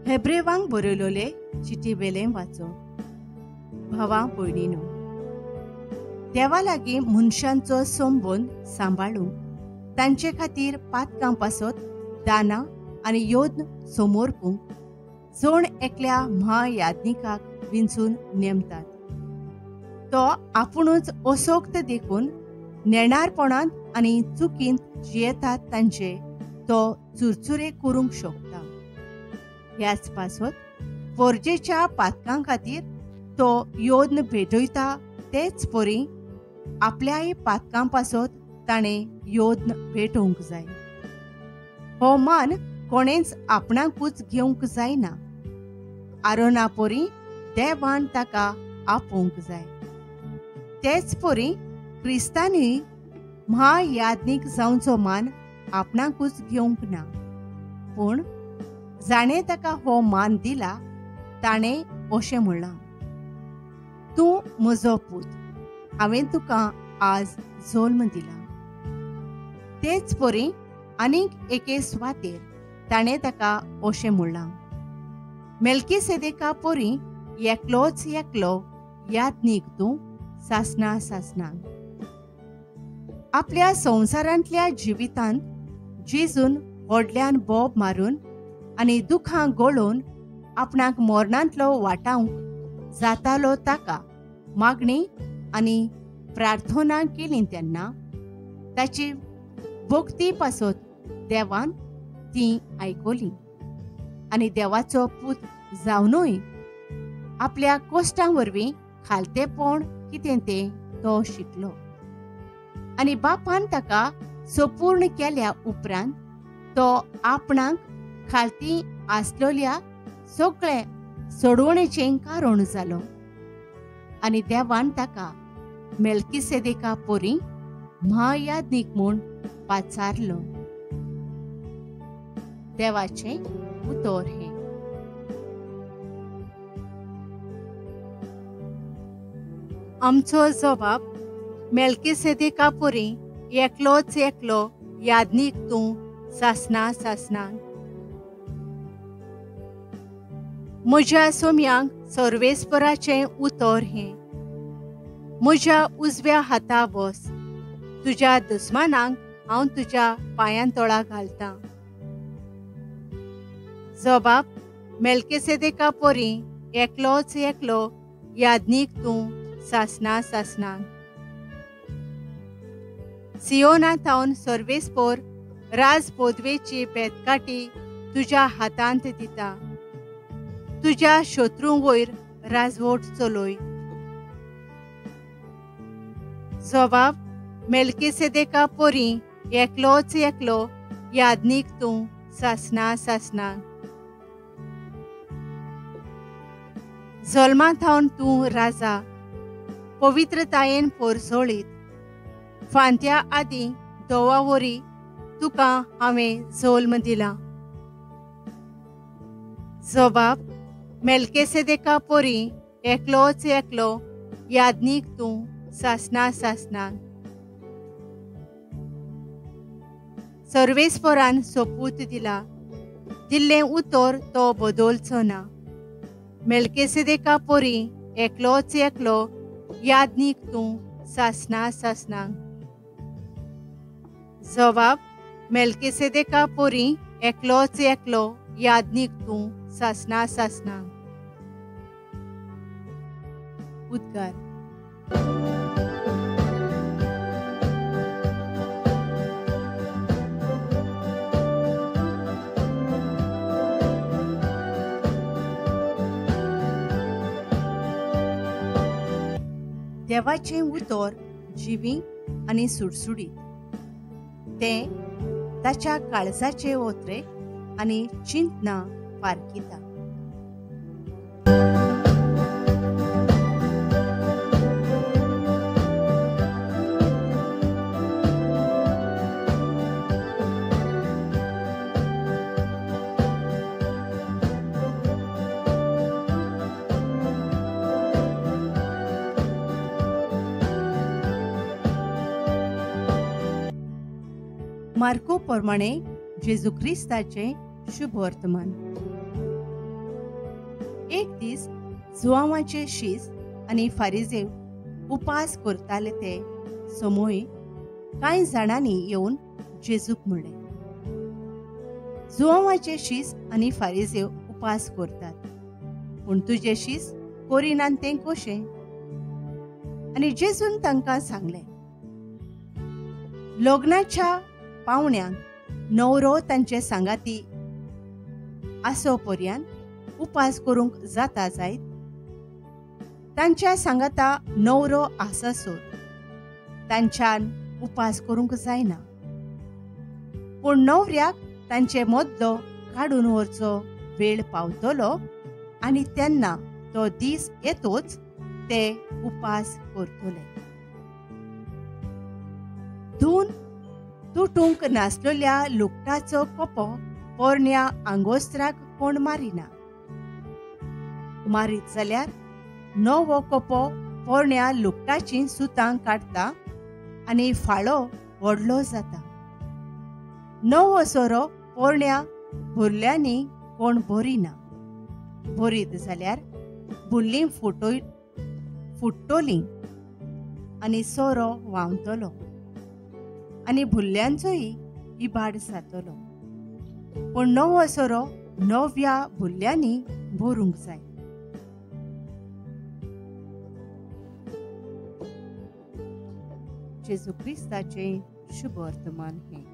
हेब्रेवांक बरयलोले चिटी वेलें वाचो. भावा भयणीनो, देवा लागीं मनशांचो संबंद सांबाळूंक तांचे खातीर पातकां पासत दानां आनी योद्न समर्पूंक जण एकल्या म्हायाज्ञिकाक विंचून नेमतात. तो आपुणूच असोक्त देखून नेणारपणांत आनी चुकींत जियेतात तांचे तो चुरचुरे करूंक शकता. ह्याच पासत पोरजेच्या पातकां खातीर तो योद्न भेटयता, तेच परी आपल्याय पातकां पासत ताणें योद्न भेटोवंक जाय. हो मान कोणेंच आपणाकूच घेवंक जायना, आरोना परी देवान ताका आपोवंक जाय. तेच परी क्रिस्तानूय म्हायाज्ञीक जावचो मान आपणाकूच घेवंक ना, पूण जाणें ताका हो मान दिला ताणें अशें म्हणलां, तूं म्हजो पूत, हांवें तुका आज जल्म दिला. तेच परी आनीक एके सुवातेर ताणें ताका अशें म्हणलां, मेल्कीसेदेका परी एकलोच एकलो याज्ञीक तूं सासना सासना. आपल्या संवसारांतल्या जिवितांत जेजून व्हडल्यान बोब मारून आनी दुखां गळोवन आपणाक मरणांतलो वाटावंक जातालो ताका मागणी आनी प्रार्थना केली तेन्ना ताची भक्ती पासत देवान ती आयकली आनी देवाचो पूत जावनूय आपल्या कश्टां वरवीं खालतेपण कितें तें तो शिकलो आनी बापान ताका संपूर्ण केल्या उपरांत तो आपणाक खालती आसलोल्या सगळे सोडवणेचें कारण जालो आनी देवान ताका मेल्कीसेदेका परी म्हायाज्ञीक म्हूण पाचारलो. देवाचें उतर हें. आमचो जबाब मेल्कीसेदेका परी एकलोच एकलो याज्ञीक तूं सासना सासना. म्हज्या सोम्यांक सर्वेस्पराचें उतर हें, म्हज्या उजव्या हाता बस, तुज्या दुस्मानांक हांव तुज्या पांयां तोळा घालतां. जबाब मेल्कीसेदेका परी एकलोच एकलो याज्ञीक तूं सासना सासना. सियोना थावन सर्वेस्पोर राज पदवेची बेतकाटी तुज्या हातांत दिता, तुज्या शत्रूं वयर राजवट चलय. जबाब मेल्कीसेदेका परी एकलोच एकलो याज्ञीक तूं सासना सासना. जल्मा थावन तूं राजा पवित्रतायेन पोरजोळीत, फांत्या आदीं दोवा वरी तुका हांवें जल्म दिला. जबाब मेल्कीसेदेका परी एकलोच एकलो याज्ञीक तूं सासना सासना. सर्वेस्परान सोपूत दिला, दिल्लें उतर तो बदलचो ना. मेल्कीसेदेका परी एकलोच एकलो याज्ञीक तूं सासना सासना. जबाब मेल्कीसेदेका परी एकलोच एकलो याज्ञीक तूं सासना सासना. उद्गार. देवाचें उतर जिवी आनी सुडसुडीत, तें ताच्या काळजाचे ओत्रे आनी चिंतना पारखिता. मार्को प्रमाणे जेजू क्रिस्ताचें शुभ वर्तमान. एक दीस जुआंवाचे शीस आनी फारिजेव उपास करताले ते समूय कांय जाणांनी येवन जेजूक म्हणलें, जुआंवाचे शीस आनी फारिजेव उपास करतात, पूण तुजे शीस करिनात तें कशें? आनी जेजून तांकां सांगलें, लग्नाच्या पावण्यांक न्हवरो तांचे सांगाती आसो पर्यंत उपास करूंक जाता जायत? तांच्या सांगाता न्हवरो आसासर तांच्यान उपास करूंक जायना, पूण न्हवऱ्याक तांचे मदलो काडून व्हरचो वेळ पावतलो आनी तेन्ना तो दीस येतोच ते उपास करतले. धून तुटूंक नासलेल्या लुगटाचो कोपो पोरण्या आंगोस्त्राक कोण मारिना, मारीत जाल्यार नवो कोपो पोरण्या लुगटाचीं सुतां काडटा आनी फाळो व्हडलो जाता. नवो सोरो पोरण्या भुरल्यांनी कोण भरिना, भरीत जाल्यार भुरलीं फुट्टलीं आनी सोरो व्हांवतलो आनी भुरल्यांचोय इबाड जातलो. पूण नवो सोरो नव्या भुरल्यांनी भरूंक जाय. जेजू क्रिस्ताचें शुभ वर्तमान हें.